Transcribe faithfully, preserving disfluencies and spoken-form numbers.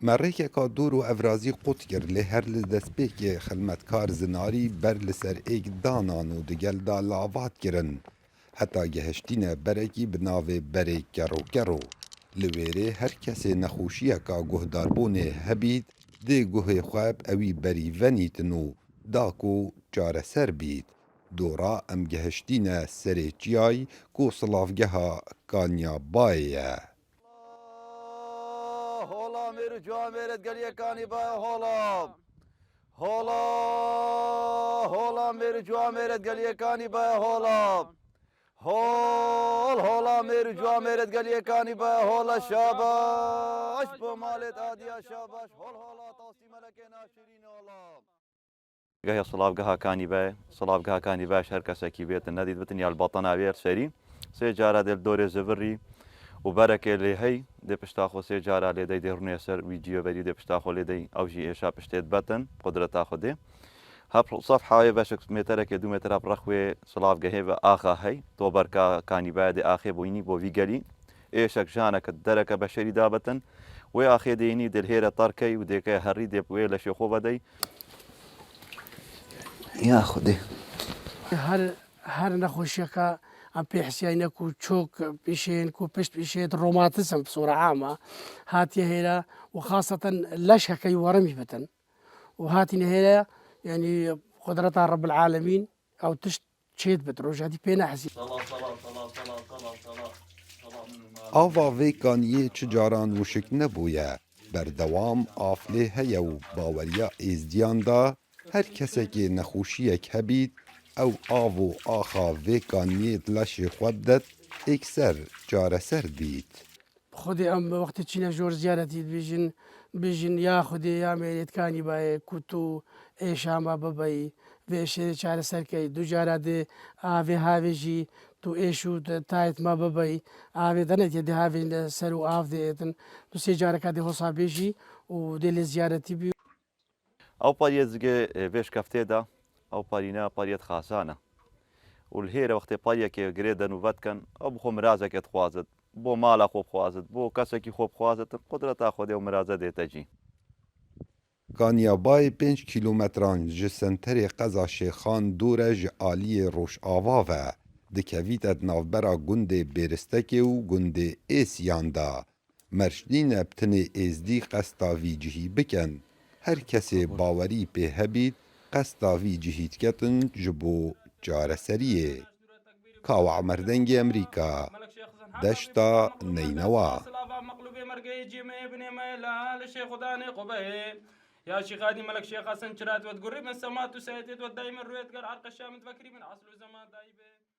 Me rêkeka dor û evrazî qut kir, lê her li destpêkê xilmetkar Zinarî ber li ser êk danan û digel da lavat kirin. Heta gehiştîne berekî bi navê Berê Kero Kero. Li wêrê her kesê nexweşiyeka guhdarbûnê hebît, dê guhê xwe bi ewî berî venîtin û da ku çareser bît. Dora em gehiştîne serê çiyayê ku silavgeha Kanya Bayê ye. Hola, hola, mêr û ciwan mêret geliyê Kanî Bayê, hola. Hola, hola, mêr û ciwan mêret geliyê Kanî Bayê, hola. Hol, hola, mêr û ciwan mêret geliyê Kanî Bayê, hola, şabaş bo malêt Adiya, şabaş. Hol, hola, tasî melekê naşirîn, hola. Geha silavgeha Kanî Bayê, silavgeha Kanî Bayê ji her kesekî bêtin nedît bitin ya li batana wê serî. Sê cara dê li dorê zivirî û berekê lê hey, dê pişta xwe sê cara lê dey, dê rûnê ser wî ciyê berî, dê pişta xwe lê dey, ew jî êşa piştê dibetin, qudreta Xwedê. Hep sefhayê beşek meterekê, du metre bi rex wê silavgehê ve axa hey, to berka Kanî Bayê dê axê boynî bo vî gelî. Êşek, janeke, dereke beşerî dabetin. Wê axê dênî dilhêre tarkey û dêke herî dê wê leşê xwe vedey. Ya Xwedê. Her, her nexweşiyeke em pê hesiyayîne ku çok pişên, ku pişt pişên, romatizm bi sora ama hatiye hêre û xaseten leş hekey werimî bitin. Û hatîne hêre, yanî qudreta Rebbil Alemîn ew tişt çêt bit, rojatî pê nehesî. Ava vê kaniyê çi caran wişik nebûye. Berdewam av lê heye û baweriya êzdiyan de her kesekê nexweşiyek hebît, ew av û axa vê kaniyê di leşê xwe bidet, êkser çareser dît. Xwedê em wextê çîne jor ziyaretî dibêjin, dibêjin, ya Xwedê, ya mêrêt Kanî Bayê, ku tu êşa me bibeyî, vê êşê çareser key. Du cara dê avê havê jî tu êş û tayet me bibeyî. Avê denetê dê havê ser û av dê êtin. Du sê careka dê hosa bêjî û dê lê ziyaretî bî. Ew pariyê zigê, e, vê şkeftê de, ew parî ne, pariyê xasan e. Û li hêre wextê pariyekê girê denûve dikin, ew bi xwe mirazekê dixwazit, bo mala xwe bixwazit, bo kesekî xwe bixwazit, qudreta Xwedê û miraze dê te cî. Kaniyabayê pênc kîlometran ji senterê qeza Şêxan dûr e, ji aliyê rojava ve. Dikevîte di navbera gundê Bêristekê û gundê Êsiyan de. Merc nîne bi tinê êzdî qesta vî cihî bikin. Her kesê bawerî pê hebît, qesta vî cihî diketin ji bo çareseriyê. Kawa Emer, Dengê Emerîka, Deşta Neynewa. Ya Şîx Hadî Melek Şêx Hasan, çirat wet gurî min, semat û sayetêt wet daîmin, rûyet ger arqeşa min, vekirî min, asl û zeman daî be.